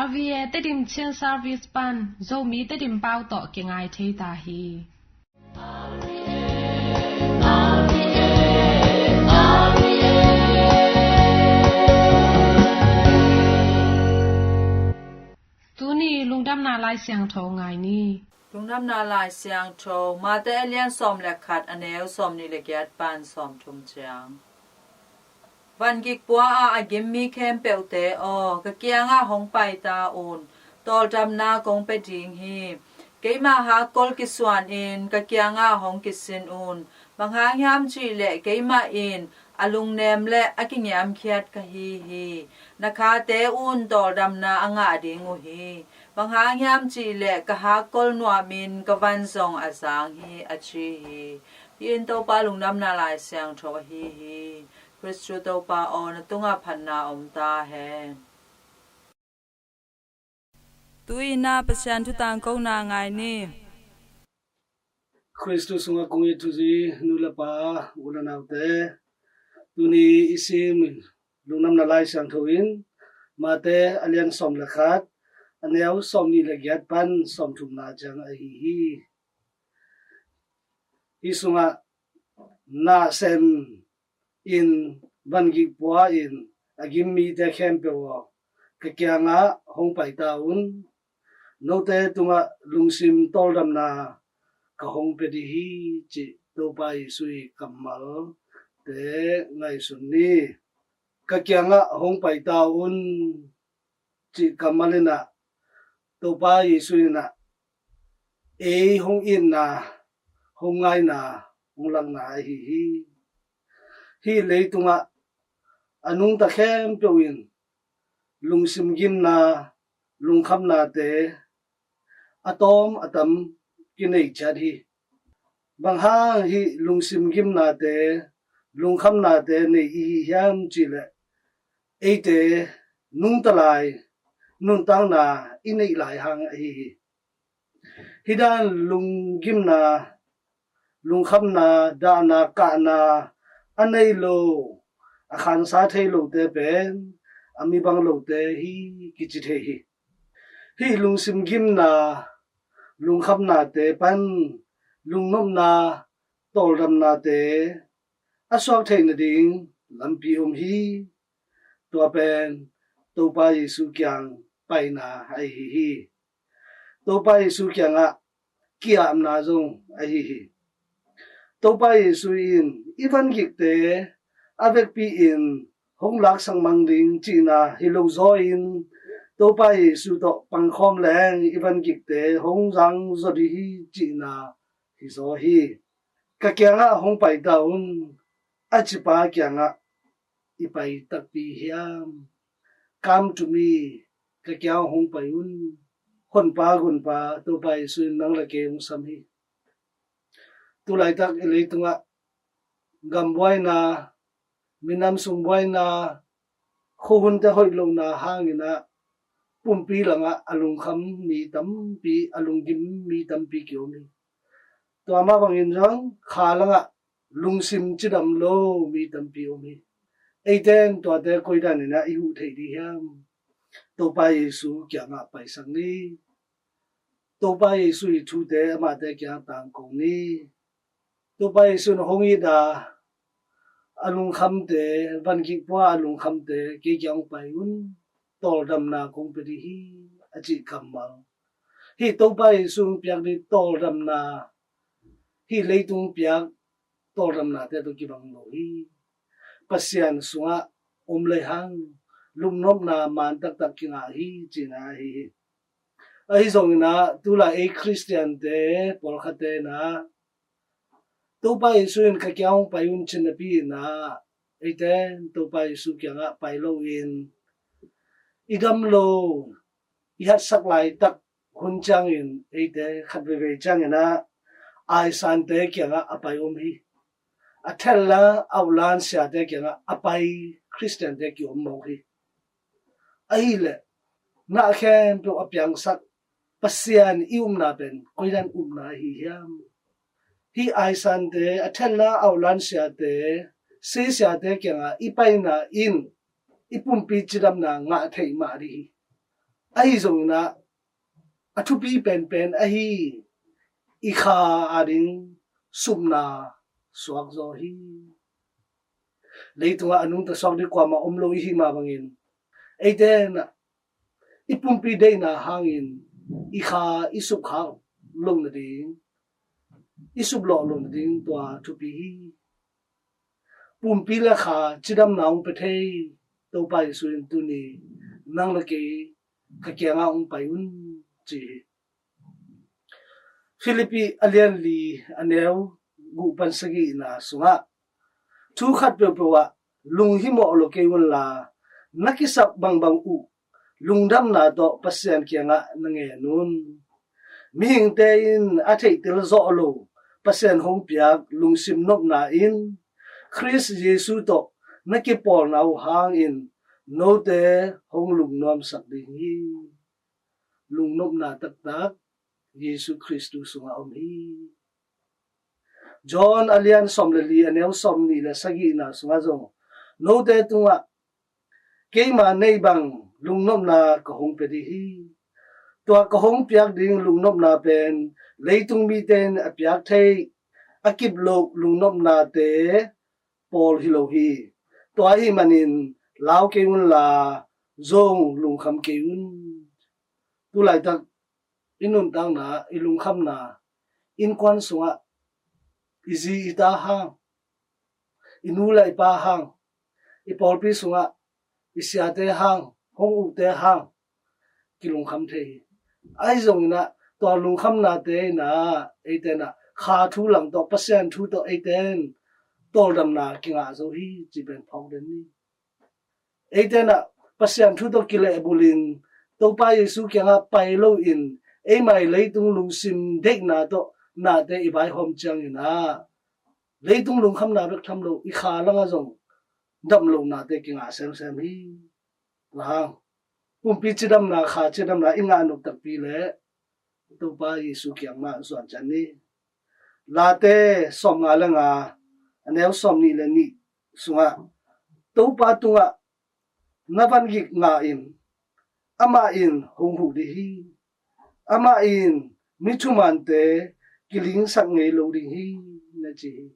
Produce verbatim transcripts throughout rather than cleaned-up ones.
R V A Tedim Chin Service pan Zomi Tedim pau tawh kingai thei ta hi. Tuni lungdamna Lai Siangtho ngai ni. Lungdamna Lai Siangtho, Mate a lian sawm le khat, a neu sawm nih le giat pan sawm thum ciang. Van gikpua ah a gim mi khempeuhte aw, ka kiangah hong pai ta un, tawldamna kong pia ding hi. Keimah hakkol kisuan in ka kiangah hong kisin un, bang hang hiam cih leh keimah in a lungnem le a kiniamkhiat ka hi hi. Na khate un tawldamna a ngah ding uh hi. Bang hang hiam cih leh ka hakkol nuamin ka van zong a zang hi, a ci hi. Hih in Topa lungdamna Lai Siangtho ahi hi. Khristu Topa aw, na tungah phatna om ta hen. Tu-in ah Pasian thu tangkona ngai ni. Khristu sungah kong it thuzi nu le pa, u le naute, tuni i sim lungdamna Lai Siangtho in Mate a lian sawm le khat, a neu sawm nih le giat pan sawm thumna ciang ahi hi. Hih sungah nasem in van gikpua in a gim mite khempeuh aw, ka kiangah hong pai ta un. Note tungah lungsim tawldamna ka hong pia ding hi, cih Topa Jesu i kammalte ngaihsun ni. Ka kiangah hong pai ta un, cih kammal in ah Topa Jesu in ah ei hong itna, hong ngaina, hong lakna ahi hi. Hih leitungah a nungta khempeuh in lungsim gimna, lungkhamnate a tawm a tam kinei ciat hi. Bang hang hih lungsim gimnate, lungkhamnate nei i hi hiam cih leh, eite nungta lai, nuntakna i neih lai hang ahi hi. Hih dan lunggimna, lungkhamna, dahna, kahna a nei lo, a khansa thei lote pen a mi bang lote hi kici thei hi. Hih lungsim gimna, lungkhamnate pan lungnopna, tawldamnate a suak theih nading lampi om hi. Tua pen Topa Jesu kiang paina ahi hi. Topa Jesu kiangah ki-apna zong ahi hi. Topa Jesu in i van gikte a vekpi in hong laksak mang ding cihna hi lo zaw in, Topa Jesu tawh pangkhawm leng i van gikte hong zang zaw ding hi cihna hi zaw hi. Ka kiangah hong pai ta un, a cipa kiangah i pai takpi hiam? Come to me, ka kiangah hong pai un. Honpa, Gunpa, Topa Jesu in nang le kei hong sam hi. Tulaitak i leitungah gambuaina, minam sung buaina, khuahunte hoih lohna hangin ah pumpi langah a lungkham mi tampi, a lunggim mi tampi ki-om hi. Tua mah bangin zong kha langah lungsim cidam lo mi tampi om hi. Eite in tuate koi danin ah i huh theih ding hiam? Topa Jesu kiangah paisak ni. Topa Jesu i thute amahte kiangah tangko ni. Topa Jesu in hong it a, a lungkhamte, van gikpua a lungkhamte kei kiang hong pai un, tawldamna kong pia ding hi, a cih kammal. Hih Topa Jesu hong piak ding tawldamna, hih leitung piak tawldamnate tawh kibang lo hi. Pasian sungah om lehang lungnopna man taktak kingah hi cihna ahi hi. Ahi zongin ah tulai ei Khristiante pawlkhatte in ah Topa Jesu in ka kiang hong pai un cih napi in ah eite in Topa Jesu kiangah pai loin i dam lo, i hatsak laitak hun ciangin eite khat veivei ciangin ah aisante kiangah a pai om hi. A thella a ulan siate kiangah a pai Khristiante ki-om mawk hi. Ahileh na khempeuh a piangsak Pasian i upna pen koidan upna ahi hiam? Hih aisante, a thella a ulan siate, sisiate kiangah i paina in i pumpi cidamna ngah theih mah ding hi. Ahi zongin ah a thupi penpen ahi i kha ading supna suak zaw hi. Leitungah a nungta suak ding kuamah om lo i hih mah bangin, eite in ah i pumpi deihna hangin i kha i supkhak loh nading, i suplawh loh nading tua thupi hi. Pumpi le kha cidamna hong pia thei Topa Jesu in tuni nang le kei ka kiangah hong pai un, ci hi. Philippi a lian li, a neu guk pan sagihna sungah, thu khat peuhpeuh ah lunghimawh lo kei unla, na kisap bangbang uh lungdamna tawh Pasian kiangah na ngen un. Mihingte in a theihtel zawh lo Pasian hong piak lungsim nopna in Khrist Jesu tawh na kipawlna uh hangin note hong lungnuamsak ding hi. Lungnopna taktak Jesu Khrist sungah om hi. John a lian sawm le li, a neu sawm nih le sagihna sungah zong, note tungah keima nei bang lungnopna ka hong pia ding hi. Tua ka hong piak ding lungnopna pen leitung mite in a piak theih a kip loh lungnopnate pawl hi lo hi. Tua ahih manin lau kei unla zong lungkham kei un. Tulaitak i nuntakna, i lungkhamna, innkuan sungah i zi i ta hang, i nu le i pa hang, i pawlpi sungah i siate hang, hong ukte hang kilungkham thei hi. Ahi zongin ah tua lungkhamnate in ah eite in ah kha thu lang tawh, Pasian thu tawh eite in tawldamna kingah zo hi, ci pen phawk den ni. Eite in ah Pasian thu tawh kilehbulhin Topa Jesu kiangah pai loin eima i leitung lungsim deihna tawh nate i vaihawm ciangin ah leitung lungkhamna bek tham lo, i kha langah zong damlohnate kingah semsem hi. Tua hang pumpi cidamna, kha cidamna i ngah nop takpi leh Topa Jesu kiang mah zuan ciat ni. Late sawmnga le nga, a neu sawmnih le nih sungah, Topa tungah na vangik ngah in, amah in hong huh ding hi. Amah in mi thumante kilingsak ngei lo ding hi, na ci hi.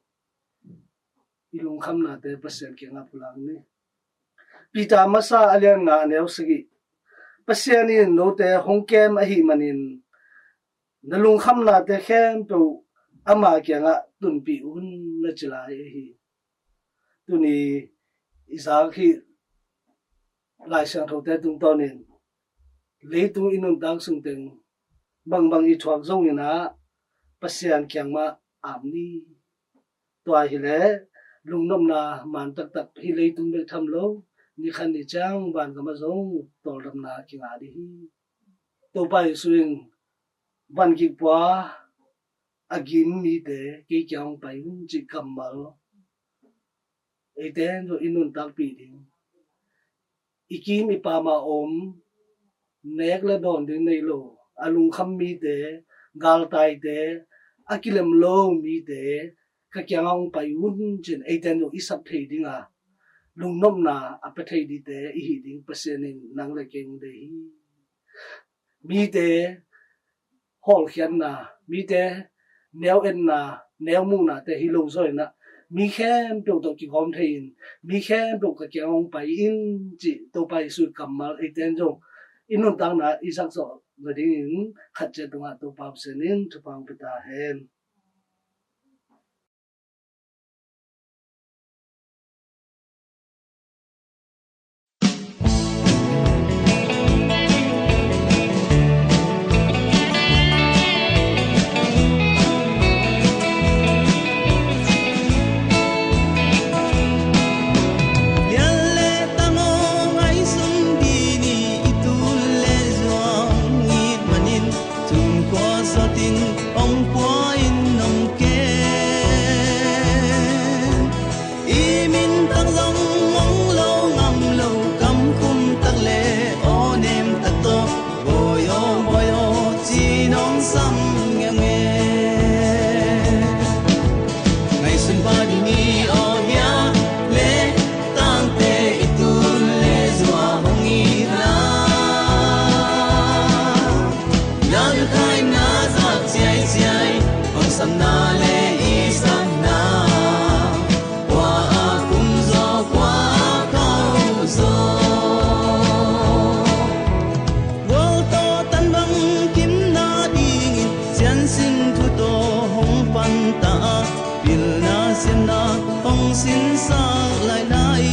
I lungkhamnate Pasian kiangah pulak ni. Peter masa a lian nga, a neu sagih, Pasian in note hong kem ahih manin na lungkhamnate khempeuh ama kiangah tunpih un, na ci lai ahi. Tuni i zak hih Lai Siangthote tungtawnin leitung i nuntak sungteng bangbang i thuak zongin ah Pasian kiang mah ap ni. Tua hileh lungnopna man taktak, hih leitung bek tham lo, ni khat ni ciang vangam ah zong tawldamna kingah ding hi. Topa Jesu in vangik pua a gim mite kei kiang hong pai un, cih kammal eite in zong i nuntakpih ding. I kim i pam a om, nek le dawn ding nei lo, a lungkham mite, galtaite, a kilem lo mite ka kiangah hong pai un, ci-in eite in zong i sap thei ding a, lungnopna a pia thei dingte i hih ding Pasian in nang le kei hong deih hi. Mite hawlkhiatna, mite neu etna, neu muhnate hi lo zaw in ah, mi khempeuh tawh kigawm thei in, mi khempeuh ka kiang hong pai in, cih Topa Jesu kammal eite in zong i nuntakna i zak zawh nadingin khat ciat tungah Topa Pasian in thupha hong pia ta hen. Lian le tang aw ngaihsun dih ni, i tul le zua hong it manin, sumkhua sawtin hong pua in hong kem. I min tang zong hong lo ngam lo, kam khum tak le aw nem tak tawh, Bawi aw, Bawi aw, ci-in hong sam ngeungeu. Ngaihsun pah ding hi aw hia, le tangte i tul le zua hong it lai. Hong samna le i sapna, kua a kum zaw, kua a khauh zaw. Gual tawh tanbang kimna dingin siansing thu tawh hong panta a, pilna siamna hong sinsak lailai.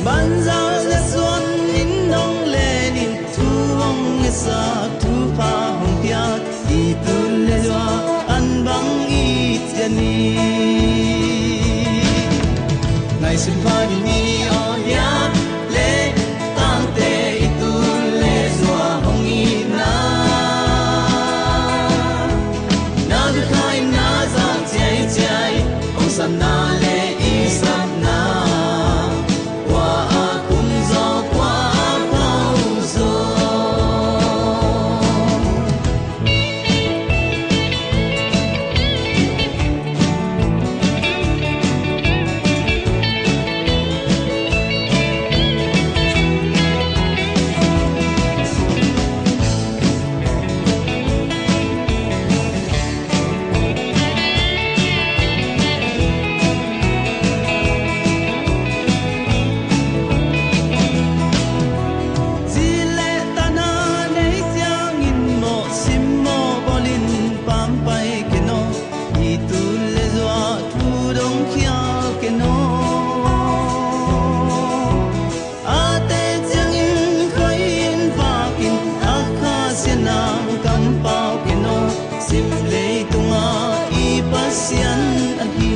Banzar le suan in nong lenin thu hong ngetsak, thupha hong piak, i tul le zua an bang i cian ni. Ngaihsun pha ding ni aw hiam, le tangte i tul le zua hong itna. Na lut kha in na zak ciaiciai, hong samna le i sapna, kua a kum zaw, kua a khauh zaw. Zi le tana nei ciangin mawh simmawh bawlin pampai ken aw, i tul le zua thu dong khial ken aw. A teh ciangin khawi-in vakin a khasiatna kampau ken aw, sim leitungah i Pasian ahi.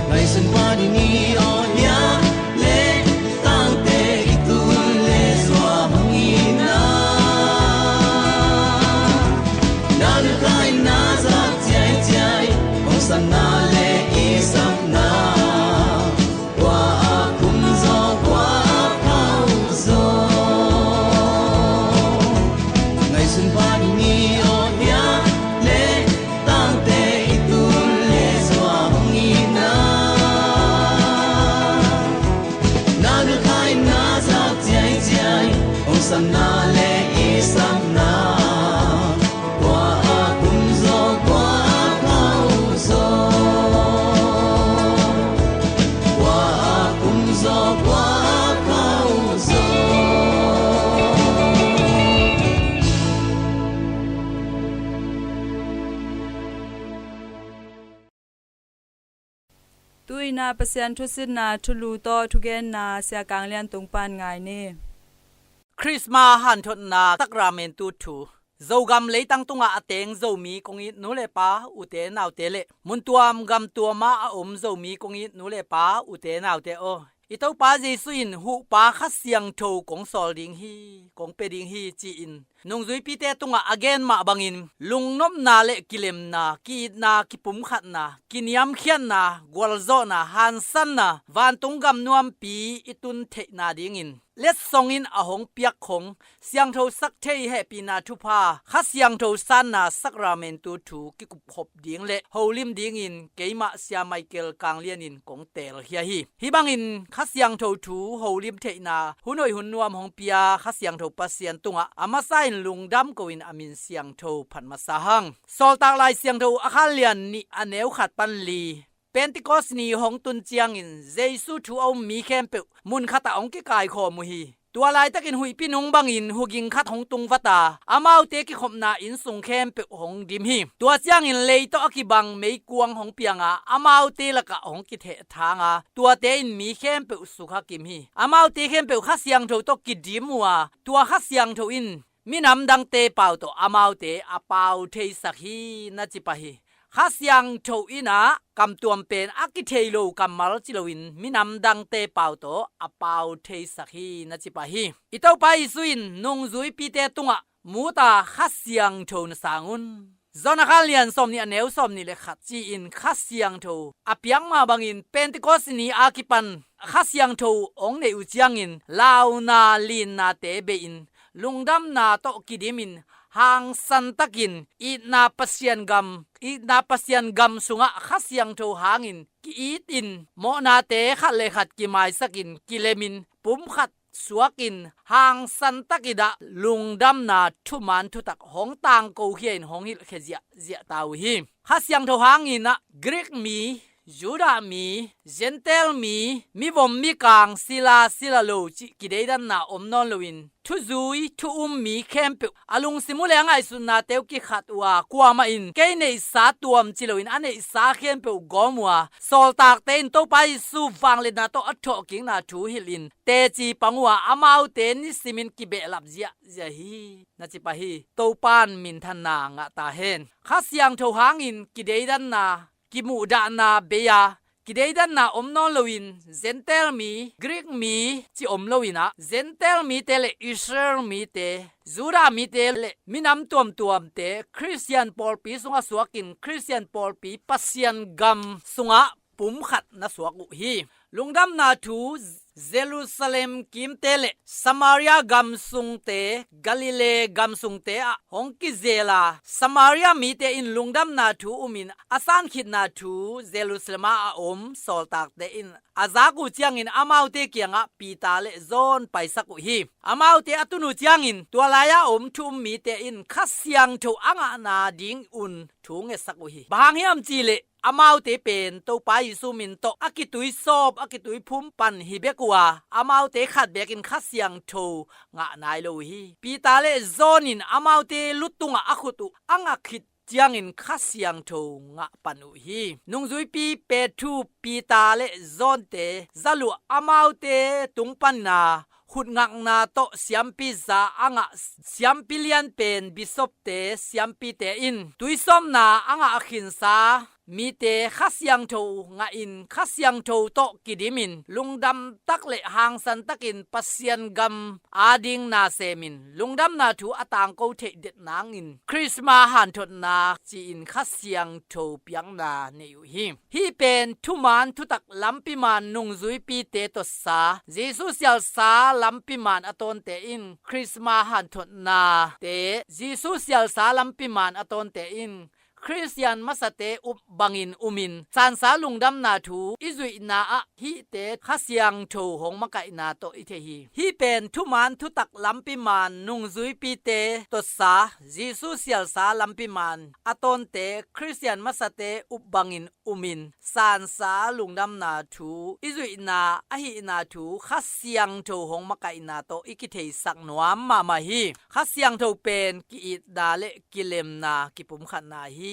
Ngaihsun pha ding ni aw hiam, le tangte i tul le zua hong itna. Na lut kha in na zak ciaiciai, hong samna le i sapna, kua a kum zaw, kua a khauh zaw. Ngaihsun pha ding ni aw hiam, le tangte i tul le zua hong itna. Na lut kha in na zak ciaiciai, hong samna le i sapna, kua a kum zaw, kua a khauh zaw. Kua a kum zaw, kua a khauh zaw. Tu-in ah Pasian thusitna thulu tawh thugenna Sia Kang Lian Tung pan ngai ni. Khristmas hanthotna sakramentu thu. Zogam leitang tungah a teng Zomi kong it nu le pa, ute naute le muntuam gamtuam ah a om Zomi kong it nu le pa, ute naute aw, i Topa Jesu in huhpa Kha Siangtho kong sawl ding hi, kong pia ding hi ci-in nungzuipite tungah a gen mah bangin lungnopna le kilemna, ki-itna, kipumkhatna, kiniamkhiatna, gualzawhna, hansanna, vantung gam nuampi i tun theihna dingin letsong in a hong piak khong siangthosak thei hehpihna thupha Kha Siangtho sanna sakramentu thu kikupkhop ding le holim dingin keimah Sia Michael Kang Lian in kong teelkhia hi. Hih bangin Kha Siangtho thu holim theihna hun hoih hun nuam hong pia Kha Siangtho Pasian tungah a masa in lungdam ko-in a min siangtho phat masa hang. Sawltak Lai Siangtho a khan lian nih a neu khat pan li. Pentecost ni hong tun ciangin Jesu thu a um mi khempeuh mun khatah hong kikaikhawm uh hi. Tua laitakin huihpi nung bangin huging khat hong tung vat a, amaute kikhopna inn sung khempeuh hong dim hi. Tua ciangin lei tawh a kibang meikuang hong piang a, amaute lakah hong kithehthang a, tuate in mi khempeuh sukha kim hi. Amaute khempeuh Kha Siangtho tawh kidim uh a, tua Kha Siangtho in minam dangte pau tawh amaute a pau theisak hi, na ci pah hi. Kha Siangtho in ah kamtuam pen a kithei lo kammal ci loin minam dangte pau tawh a pau theisak hi, na ci pah hi. I Topa Jesu in nungzuipite tungah mu ta Kha Siangtho na sang un. John a khan lian sawmnih a neu sawmnih le khat ci-in Kha Siangtho a piak mah bangin Pentecost ni a kipan Kha Siangtho hong neih uh ciangin launa linnate bei-in lungdamna tawh kidimin hangsantakin itna Pasian gam, itna Pasian gam sungah Kha Siangtho hangin ki-itin mawhnate khat le khat kimaisakin kilemin pumkhat suakin hangsan takin ah lungdamna thuman thutak hong tangko khia in hong hilhkhia ziahziah ta uh hi. Kha Siangtho hangin ah Greek mi, Judah mi, Gentile mi, mivom mikang, sila sila lo cih kideidanna om nawn loin thuzui thu-um mi khempeuh a lungsim uh le a ngaihsutnate uh kikhat uh a, kuamah in kei neihsa tuam ci loin a neihsa khempeuh gawm uh a, sawltakte in Topa Jesu vangliatna tawh a thawhkikna thu hilhin teci pang uh a, amaute nisimin kibehlap ziahziah hi. Na ci pah hi. Topa in minthanna ngah ta hen. Kha Siangtho hangin kideidanna, kimuhdahna bei a, kideidanna om nawn loin Gentile mi, Greek mi ci om loin ah, Gentile mite le Israel mite, Judah mite le minam tuamtuamte Khristian pawlpi sungah suakin Khristian pawlpi Pasian gam sungah pumkhat na suak uh hi. Lungdamna thu Jerusalem kimte le Samaria gamsungte, Galilee gamsungte ah hong kizel a, Samaria mite in lungdamna thu umin a sankhitna thu Jerusalem ah a om sawltakte in a zak uh ciangin amaute kiangah Peter le John paisak uh hi. Amaute a tun uh ciangin tua lai-a om thu-um mite in Kha Siangtho a ngahna dingun thu ngetsak uh hi. Bang hang hiam cihleh amaute pen Topa Jesu min tawh a kituisawp, a kituiphum pan hi bek uh a, amaute khat bekin Kha Siangtho ngah nai lo uh hi. Peter le John in amaute lu tungah a khut uh a ngah khit ciangin Kha Siangtho ngah pan uh hi. Nungzuipi Peter, Peter le Johnte zaluah amaute tung panin a khutngakna tawh siampi za a ngah siampi lianpen, bishopte, siampite in tuisawpna a ngah a khinsa mite Kha Siangtho ngahin Kha Siangtho tawh kidimin lungdam tak le hangsan takin Pasian gam ading na semin lungdamna thu a tangko theih det nangin Christmas hanthotna ci-in Kha Siangtho piakna nei uh hi. Hih pen thuman thutak lampi man nungzuipite tawtsa, Jesu sialsa lampi man a tawnte in Christmas hanthotnate, Jesu sialsa lampi man a tawnte in Khristian masate up bangin umin sansa lungdamna thu i zuihna ah hihte Kha Siangtho hong makaihna tawh i thei hi. Hih pen thuman thutak lampi man nungzuipite tawtsa, Jesu sialsa lampi man a tawnte Khristian masate up bangin umin sansa lungdamna thu i zuihna ahihna thu Kha Siangtho hong makaihna tawh i kitheisak nuam mahmah hi. Kha Siangtho pen ki-itna le kilemna, kipumkhatna hi.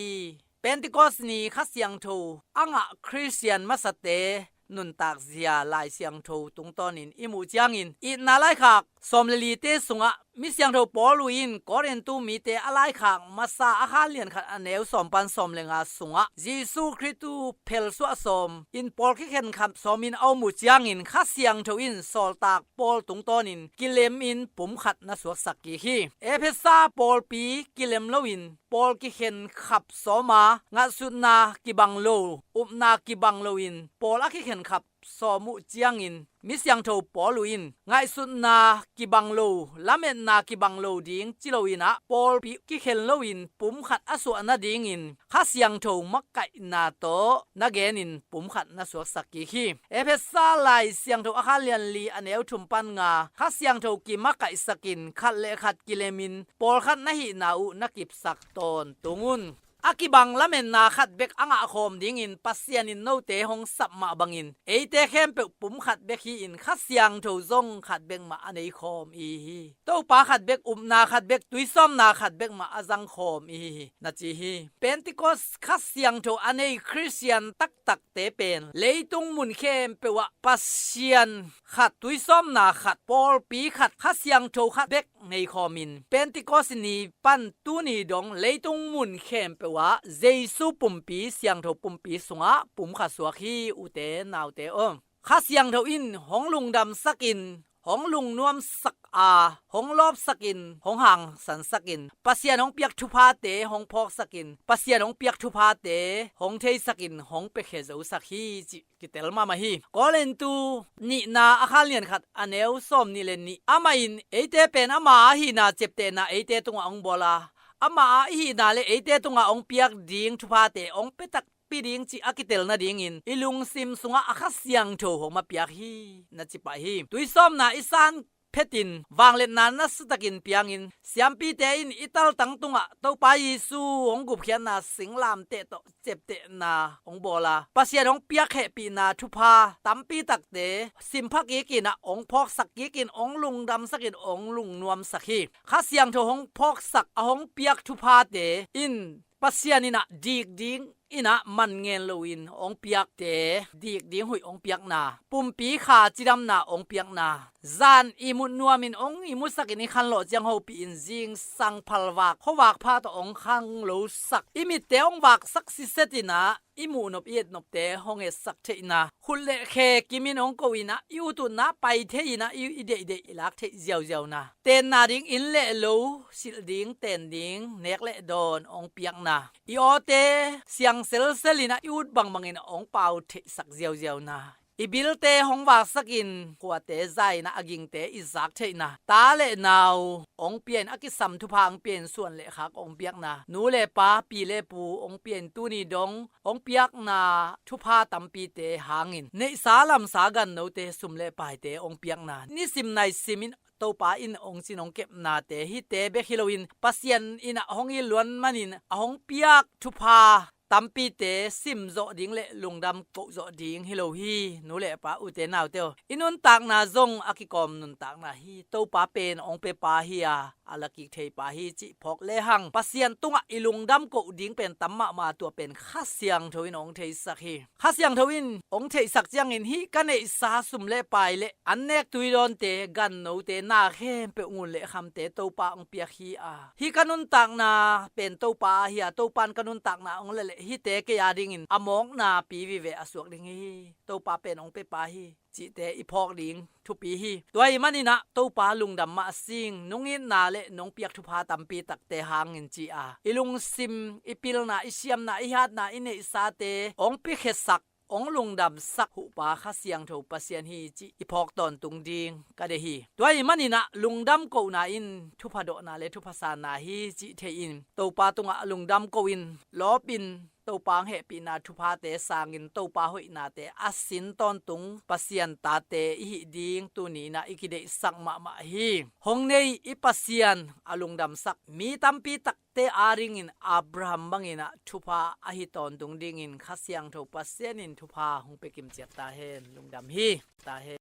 Pentecost ni Kha Siangtho a ngah Khristian masate nuntakzia Lai Siangtho tungtawnin i muh ciangin, Itna Laikhak sawm le lite sungah mi siangtho Paul uh in Korintu mite a laikhak masa a khan lian khat a neu sawm pan sawm le nga sungah Jesu Khrih thu phelsuah sawm in pawl kikhen khap sawmin a om uh ciangin Kha Siangtho in sawltak Paul tungtawnin kilemin pumkhat na suaksak kik hi. Efesa pawlpi kilem loin pawl kikhen khap sawm a, ngaihsutna kibang lo, upna kibang loin pawl a kikhen khap sawm uh ciangin mi siangtho Paul uh in ngaihsutna kibang lo, lametna kibang lo ding ci loin ah, pawlpi kikhen loin pumkhat a suah nadingin Kha Siangtho makaihna tawh na genin pumkhat na suaksak kik hi. Efesa Lai Siangtho a khan lian li a neu thum pan nga, Kha Siangtho kimakaihsakin khat le khat kilemin pawlkhat na hihna uh na kipsak tawntung un. A kibang lametna khat bek a ngahkhawm dingin Pasian in note hong sap mah bangin eite khempeuh pumkhat bek hi-in Kha Siangtho zong khat bek mah a neikhawm i hi. Topa khat bek, upna khat bek, tuisawmna khat bek mah a zangkhawm i hi hi, na ci hi. Pentecost Kha Siangtho a nei Khristian taktakte pen leitung mun khempeuh ah Pasian khat, tuisawmna khat, pawlpi khat, Kha Siangtho khat bek neikhawmin Pentecost ni pan tuni dong leitung mun khempeuh ah Jesu pumpi, siangtho pumpi sungah pumkhat suak hi, ute naute aw. Kha Siangtho in hong lungdamsakin, hong lungnuamsak a, hong lawpsakin, hong hangsansakin, Pasian hong piak thuphate hong phawksakin, Pasian hong piak thuphate hong theisakin, hong piakhia zosak hi cih kitel mahmah hi. Korintu nihna a khan lian khat a neu sawm nih le nih, amah in eite pen ama a hihna ciaptehna eite tungah hong bawl a, ama a i hihna le eite tungah hong piak ding thuphate hong pia tak piakpi ding cih a kitel nadingin i lungsim sungah a Kha Siangtho hong mapiak hi, na ci pah hi. Tuisawmna i san phetin vangliatna nasatakin piangin siampite in i taltang tungah Topa Jesu hong gupkhiatna singlamteh tawh ciaptehna hong bawl a, Pasian hong piak hehpihna thupha tampi takte simpha kikin ah hong phawksak kikin hong lungdamsakin hong lungnuamsak hi. Kha Siangtho hong phawksak a hong piak thuphate in Pasian in ah dik ding in ah man ngen loin hong piakte dik ding huih hong piakna, pumpi kha cidamna hong piakna, zan ihmut nuamin hong ihmutsakin i khanlawh ciang hopih in zingsang phalvak khuavak pha tawh hong khanglosak, i mitte hong vaksak sisetin ah i muhnop i etnopte hong etsak theihna, khut le khe kimin hong ko in ah i ut utna pai thei in ah i, i deihdeih i lak theih ziauziauna, tenna ding inn le lo, silh ding ten ding nek le dawn hong piakna, i awte siang selsel in ah i ut bangbangin hong pau theihsak ziauziauna, i bilte hong vaksakin khuate za in ah a gingte i zak theihna, ta le nau hong pia in a kisam thupha hong pia in suan le khak hong piakna, nu le pa pi le pu hong pia in tuni dong hong piakna thupha tampite hangin neihsa lamsa gannote sum le paite hong piakna, nisim naisim in Topa in hong cin hong kepnate hihte bek hi loin Pasian in ah hong it luan manin a hong piak thupha tampite simzawh ding le lungdam kohzawh ding hi lo hi. Nu le pa, ute naute aw, i nuntakna zong a kikawm nuntakna hi. Topa pen hong pepa hi a, a lakik theipa hi cih phawk lehang Pasian tungah i lungdam koh ding pen tam mahmah, tua pen Kha Siangtho in hong theisak hi. Kha Siangtho in hong theihsak ciangin hih ka neihsa sum le pai le an nek tui dawnte, gannote, na khempeuh ngun le khamte Topa hong piak hi a, hih ka nuntakna pen Topa ahi a, Topa in ka nuntakna hong leleh hihte kei a dingin a mawkna pi vive a suak ding hi. Topa pen hong pepa hi cihte i phawk ding thupi hi. Tua ahih manin ah Topa lungdam mah sing, nong itna le nong piak thupha tampi takte hangin ci a, i lungsim, i pilna, i siamna, i hatna, i neihsate hong pikhiatsak, hong lungdamsak huhpa Kha Siangtho Pasian hi cih i phawk tawntung ding ka deih hi. Tua ahih manin ah lungdam kohna in thupha dawhna le thupha sanna hi cih thei in Topa tungah lungdam ko in, lawp in, Topa hong hehpihna thuphate sangin Topa hoihnate a sin tawntung Pasian tate i hih ding tuni in ah i kideihsak mahmah hi. Hong nei i Pasian a lungdamsak mi tampi takte a dingin Abraham bangin ah thupha ahi tawntung dingin Kha Siangtho Pasian in thupha hong pia kimciat ta hen. Lungdam hi. Ta hen.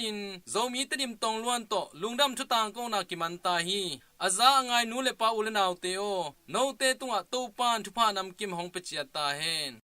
in Zomi Tedim Tongluan tawh lungdam thu tangkona kiman ta hi. A za a ngai nu le pa, u le naute aw, note tungah Topa'n thupha namkim hong pia ciat ta hen.